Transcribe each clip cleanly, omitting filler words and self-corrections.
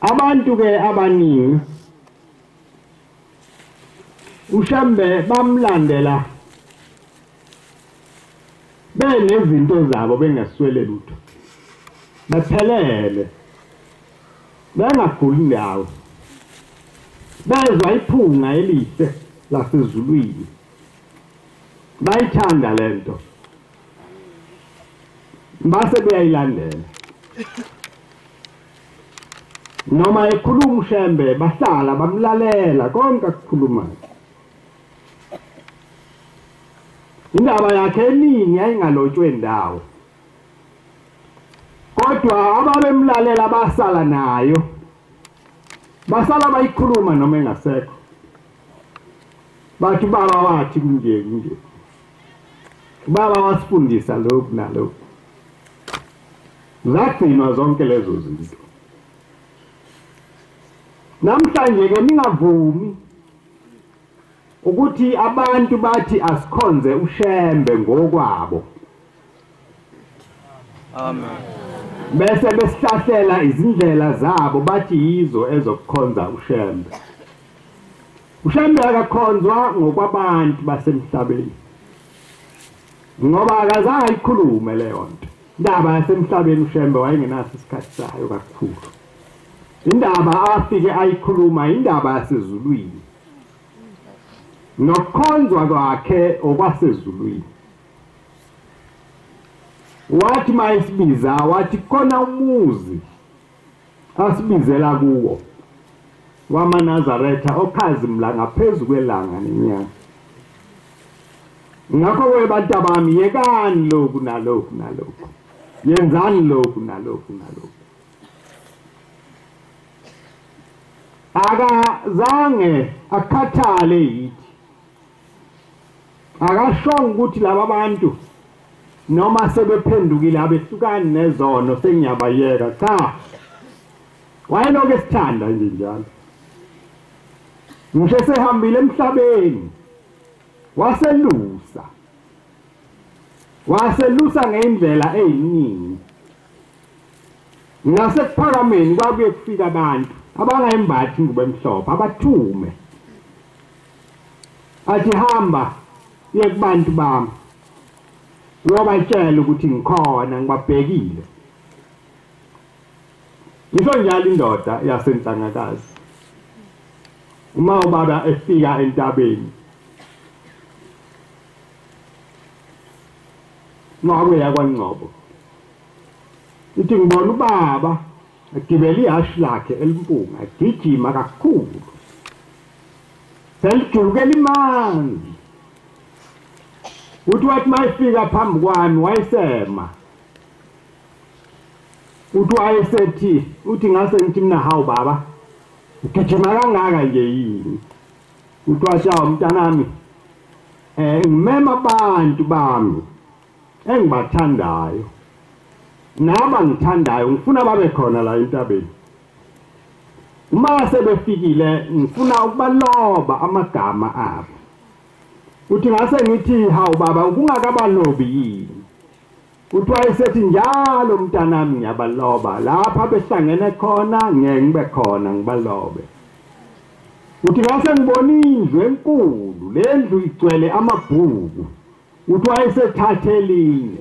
Abantu ke abaningi uShembe bamlandela benezinto zabo bengaswele lutho, baphelele, bengaguli ndawo, bezwa iphunga elihle lasezulwini, bayithanda lento base beyayilandela. Noma ekhuluma uShembe bahlala bamlalela konke akukhulumayo. Indaba yakhe eningi yayingalotshwe ndawo, kodwa ababemlalela basala nayo, basala bayikhuluma noma engasekho. Bathi baba wathi kunje kunje, baba wasifundisa lokhu nalokhu. Zagcinwa zonke lezo zinto. Namhlanje ke ningavumi ukuthi abantu bathi asikhonze uShembe ngokwabo. Amen. Bese besihlahlela izindlela zabo bathi yizo ezokukhonza uShembe. uShembe akakhonzwa ngokwabantu basemhlabeni, ngoba akazange ayikhulume leyo nto. Indaba yasemhlabeni uShembe wayengenaso isikhathi sayo kakhulu. Indaba afike ayikhuluma indaba yasezulwini, nokukhonzwa kwakhe okwasezulwini. Wathi mayisibiza wathi khona umuzi asibizela kuwo wamaNazaretha okhazimla ngaphezulu kwelanga nenyanga. Ngakho-ke bantu bami, yekani lokhu nalokhu nalokhu, yenzani lokhu nalokhu nalokhu. Akazange akhathale yithi, akashongo ukuthi laba bantu noma sebephendukile abehlukani nezono sengiyabayeka. Cha, wayelokhu esithanda nje njalo. Ngisho esehambile emhlabeni waselusa, waselusa ngendlela eyiningi. Ngasekuphakameni kwakuye kufika abantu abangayimbathi ingubo emhlophe, abathume athi hamba uye kubantu bami uyobatshela ukuthi ngikhona, ngibabhekile. Ngisho njalo indoda yasenhlangakazi, uma ubaba efika entabeni ngabuya kwaNgcobo, ithi ngibona ubaba agibele ihhashi lakhe elimpunga, agijima kakhulu, selijulukela imanzi. Uthi wathi mayefika phambi kwami wayesema. Uthi wayesethi, uthi ngase ngithi mina hawu baba, ugijima kangaka nje yini? Uthi wathi hawu mntanami, ngimema abantu bami engibathandayo nabangithandayo, ngifuna babe khona la entabeni. Uma sebefikile ngifuna ukubaloba amagama abo. Uthi ngase ngithi hawu baba, kungakabalobi yini? Uthi wayesethi njalo mntanami ngiyabaloba, lapha behlangene khona ngeke ngibe khona ngibalobe. Uthi ngase ngibona indlu enkulu, le ndlu igcwele amabhuku. Uthi wayesethathe elinye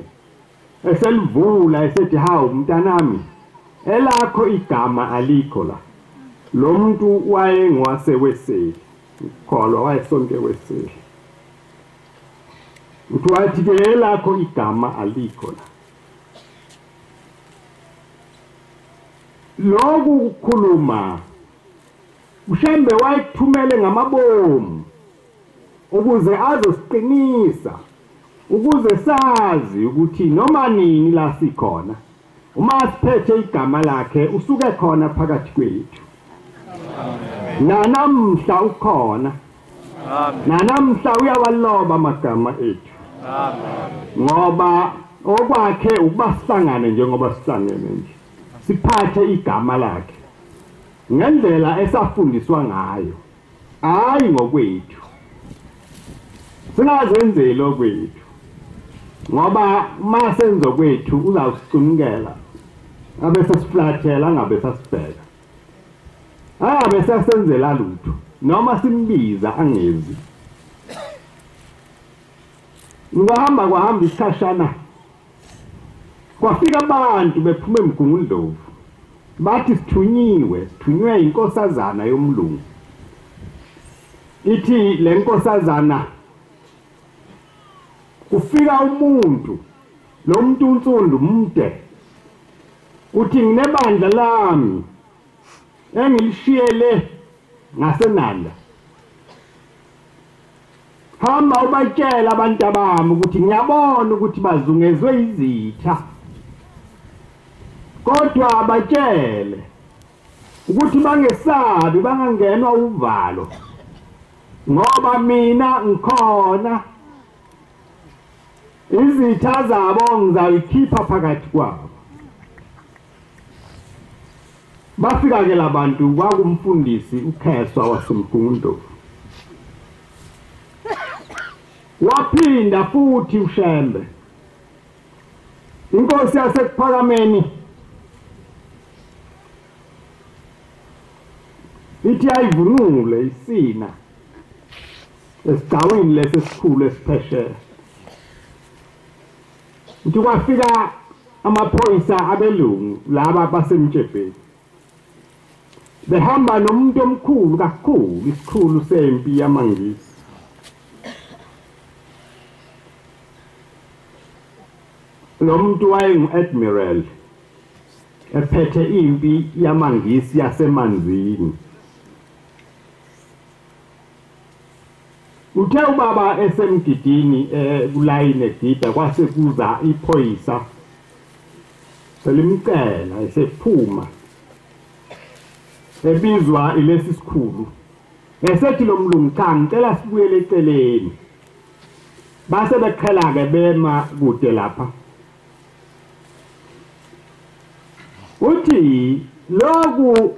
eselivula esethi hawu mntanami, elakho igama alikho la. Lo muntu wayengwaseweseli, ukholwa wayesonke weseli. Uthi wathi ke elakho igama alikho la. Lokhu kukhuluma uShembe wayekuthumele ngamabomu ukuze azosiqinisa, ukuze sazi ukuthi noma nini la sikhona, uma siphethe igama lakhe usuke khona phakathi kwethu. Nanamhla ukhona, nanamhla uyawaloba amagama ethu, ngoba okwakhe ukuba sihlangane njengoba sihlangene nje, siphathe igama lakhe ngendlela esafundiswa ngayo, hayi ngokwethu. Singazenzeli okwethu, ngoba uma senza kwethu uzawusicunukela, abe sesiflathela angabe sasibheka. Abe sasenzela lutho noma simbiza angezi. Ngahamba kwahamba isikhashana, kwafika abantu bephuma eMgungundlovu, bathi sithunyiwe, sithunywe inkosazana yomlungu. Ithi le nkosazana kufika umuntu, lo muntu unsundu mde, uthi nginebandla lami engilishiyele ngaseNanda. Hamba ubatshela abantu abami ukuthi ngiyabona ukuthi bazungezwe izitha, kodwa batshele ukuthi bangesabi, bangangenwa uvalo, ngoba mina ngikhona. Izitha zabo ngizayikhipha phakathi kwabo. Bafika ke labantu kwakumfundisi uKheswa waseMgungundlovu. Waphinda futhi uShembe, inkosi yaseKuphakameni, ithi ayivunule isina esigcawini lesi esikhulu esiphesheya. Uthi kwafika amaphoyisa abelungu laba basemtshebheni, behamba nomuntu omkhulu kakhulu, isikhulu sempi yamaNgisi. Lo muntu wayengu-admiral ephethe impi yamaNgisi yasemanzini. Uthe ubaba esemgidini kulayini egida, kwase kuza iphoyisa selimcela esephuma, ebizwa ilesi sikhulu. Esethi lo mlungu, cha, ngicela sibuyele eceleni. Base beqhela ke bema kude lapha. Uthi lokhu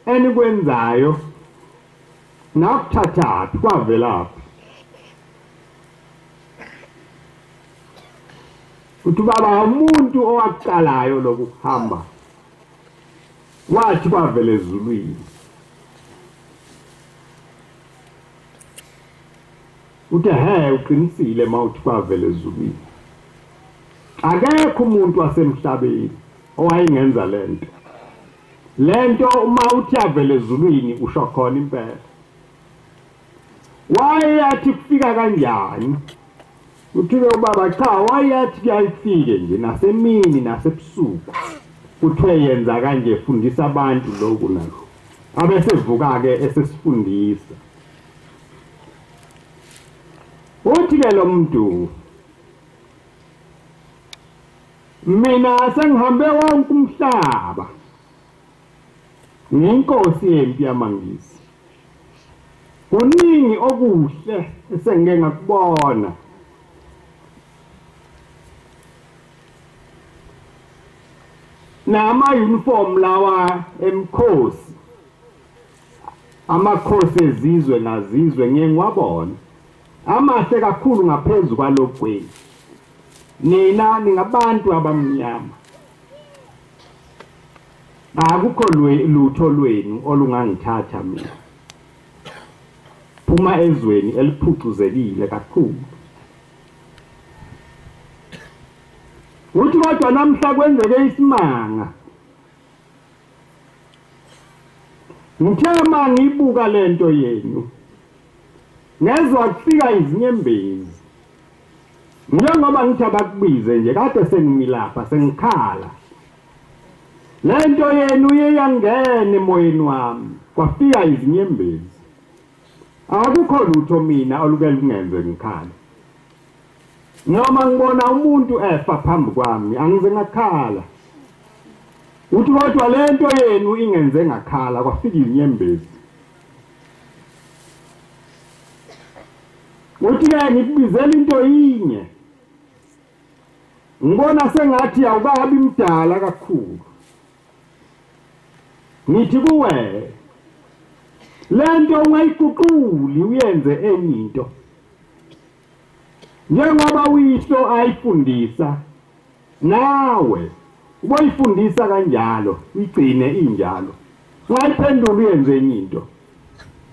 enikwenzayo nakuthathaphi, kwavelaphi? Uthi baba, umuntu owakuqalayo lokuhamba wathi kwavela ezulwini. Uthi he, uqinisile mawuthi kwavela ezulwini. Akekho umuntu wasemhlabeni owayengenza lento. Lento uma uthi yavela ezulwini usho khona impela. Wayeyathi kufika kanjani? Uthi-ke ubaba, cha, wayeyathi kuyayifike nje nasemini nasebusuku. Kuthiwe yenza kanje, fundisa abantu lokhu nalokhu. Abesevuka-ke esesifundisa. Uthi-ke lo muntu, mina sengihambe wonke umhlaba, ngiyinkosi yempi yamaNgisi. Kuningi okuhle esengike ngakubona. Nama-uniform lawa emkhosi, amakhosi ezizwe nazizwe, ngiye ngiwabona amahle kakhulu ngaphezu kwalokhu kwenu. Nina ningabantu abamnyama, akukho lutho lwenu olungangithatha mina. Phuma ezweni eliphucuzekile kakhulu. Uthi kodwa namhla kwenzeke isimanga. Ngithe ma ngibuka lento yenu, ngezwa kufika izinyembezi. Njengoba ngithi abakubize nje, kade sengimilapha sengikhala. Lento yenu iyangena emoyeni wami, kwafika izinyembezi. Akukho lutho mina oluke lungenze ngikhala. Noma ngibona umuntu efa phambi kwami, angize ngakhala. Uthi kodwa lento yenu ingenze ngakhala, kwafika izinyembezi. Uthi ke ngikubizela into yinye. Ngibona sengathi awukabi mdala kakhulu. Ngithi kuwe, lento ungayiguquli uyenze enye into. Njengoba uyihlo ayifundisa, nawe uboyifundisa kanjalo, uyigcine injalo. Ungayiphendula uyenze enye into.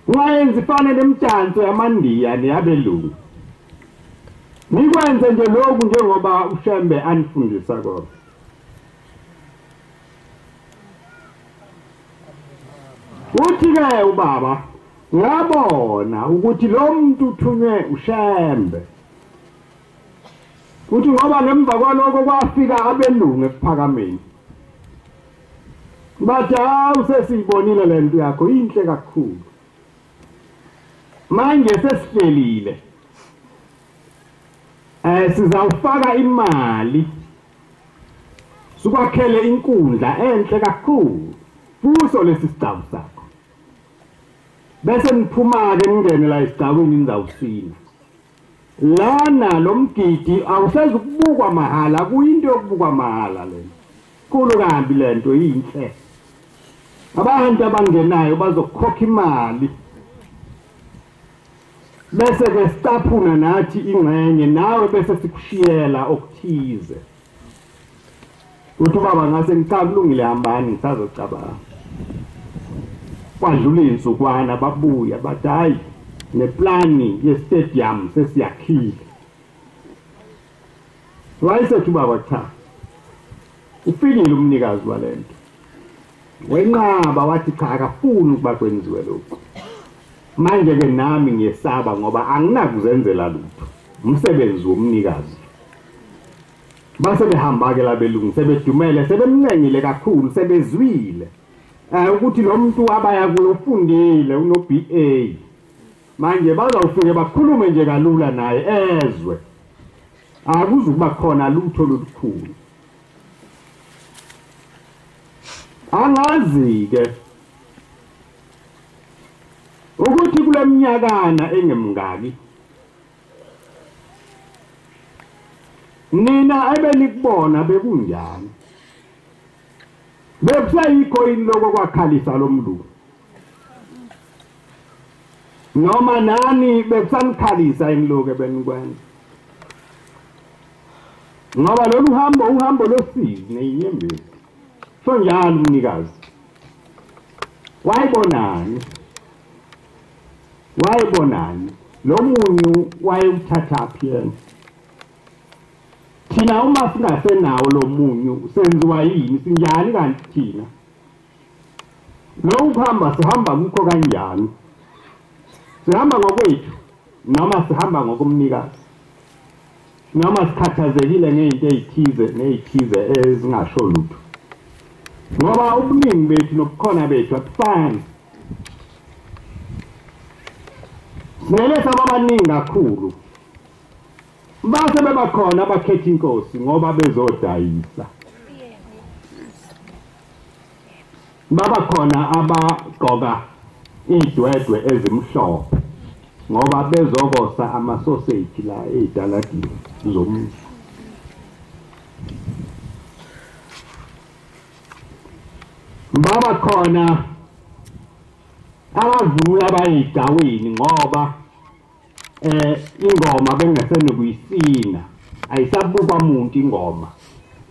Ungayenza ifane nemdanso yamaNdiya neyabelungu. Nikwenze nje lokhu njengoba uShembe anifundisa kona. Uthi-ke ubaba, ngabona ukuthi lo muntu uthunywe uShembe. Uthi ngoba ngemva kwaloko kwafika abelungu ekuphakameni. Bathi hawu, sesiyibonile le nto yakho, inhle kakhulu. Manje sesihlelile. Sizawufaka imali. Sikwakhele inkundla enhle kakhulu. Kuso lesi sigcawu sakho. Bese niphuma-ke ningene la esigcawini nizawusina. Lana lo mgidi awusezukubukwa mahhala, kuyinto yokubukwa mahhala lena. Nkulu kabi lento, inhle. Abantu abangenayo bazokhokha imali. Bese ke sicaphuna nathi ingxenye, nawe bese sikushiyela okuthize. Uthi ubaba ngase ngicha kulungile, hambani ngisazocabanga. Kwadlula iy'nsukwana babuya bathi hhayi, neplani ye-stadium sesiyakhile. Wayesethi ubaba cha, ufikile umnikazi walento. Wenqaba wathi cha, akafuni ukuba kwenziwe lokhu. Manje-ke nami ngiyesaba ngoba anginakuzenzela lutho, umsebenzi womnikazi. Base behamba-ke labelungu, sebedumele, sebemncengile kakhulu, sebezwile ukuthi lo muntu abaya kuye ufundile, uno-BA. Manje bazawufike bakhulume nje kalula naye ezwe. Akuzukuba khona lutho lolukhulu. Angazi-ke ukuthi kule minyakana engemngaki nina ebenikubona bekunjani. Bekusayikho yini lokho kwakhalisa lo mlungu? Noma nani bekusanikhalisa yini lokho ebenikwenza? Ngoba lolu hambo uhambo losizi neyinyembezi. So njalo umnikazi wayibonani? Wayibonani? Lo munyu wayewuthathaphi yena? Thina uma singasenawo lo munyu senziwa yini? Sinjani kanti thina? Lo kuhamba sihamba kukho kanjani? Sihamba ngokwethu noma sihamba ngokomnikazi? Noma sikhathazekile ngey'nto ey'thize ney'thize ezingasho lutho? Ngoba ubuningi bethu nobukhona bethu abufani. Sinelesa ababaningi kakhulu. Base bebakhona abakhetha inkosi ngoba bezodayisa. Babakhona abagqoka iy'dwedwe ezimhlophe ngoba bezokosa amasoseji la ey'taladini zomuzi. Babakhona abavunula abayigcawini ngoba ingoma bengasenokuyisina, ayisabukwa muntu ingoma.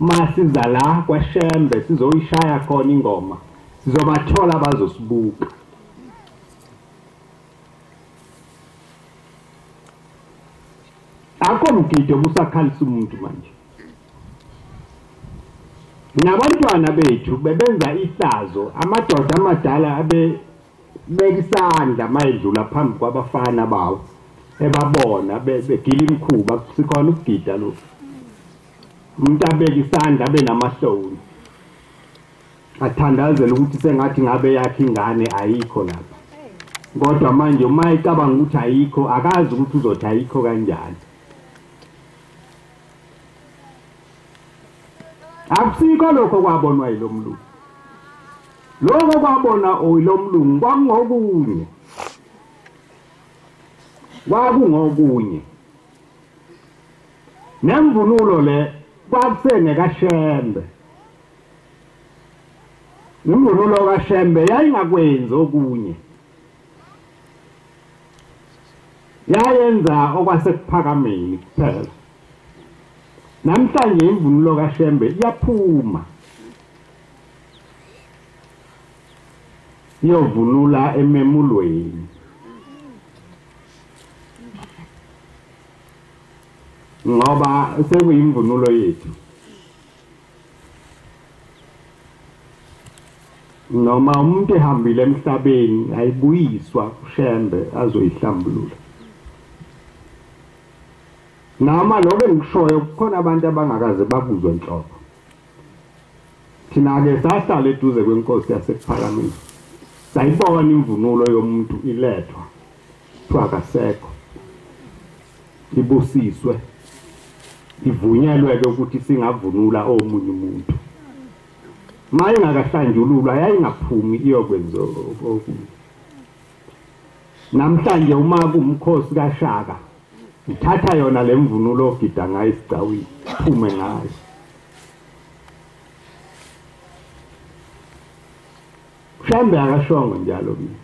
Masiza la kwaShembe sizoyishaya khona ingoma, sizobathola bazosibuka. Akho mgidi obusakhalisa umuntu manje. Nabantwana bethu bebenza ihlazo, amadoda amadala abe beka isandla mayedlula phambi kwabafana bawo, ebabona begila imikhuba, sikhona ukugida lokhu. Umuntu abeke isandla abe namahloni, athandazele ukuthi sengathi ngabe yakhe ingane ayikho lapha. Kodwa manje uma ecabanga ukuthi ayikho, akazi ukuthi uzothi ayikho kanjani. Akusikho lokho kwabonwa yilo mlungu. Lokho kwabona oyilo mlungu kwakungokunye. Kwakungokunye. Nemvunulo le kwakusengekaShembe. Imvunulo kaShembe yayingakwenzi okunye. Yayenza okwasekuphakameni kuphela. Namhlanje imvunulo kaShembe iyaphuma. Iyovunula ememulweni. Ngoba sekuyimvunulo yethu. Noma umuntu ehambile emhlabeni ayibuyiswa uShembe azoyihlambulula. Noma lokho engikushoyo kukhona abantu abangakaze bakuzwe nhlobo. Thina ke sahlala eduze kwenkosi yaseKuphakameni. Sayibona imvunulo yomuntu ilethwa. Kuthiwa akasekho. Ibusiswe. Ivunyelwe ke ukuthi singavunula omunye umuntu. Maye ingakahlanjululwa yayingaphumi iyokwenza okunye. Namhlanje uma kumkhosi kaShaka uthatha yona lemvunulo ogida ngayo esigcawini uphume ngayo. Mhlawumbe akashongo njalo kimi.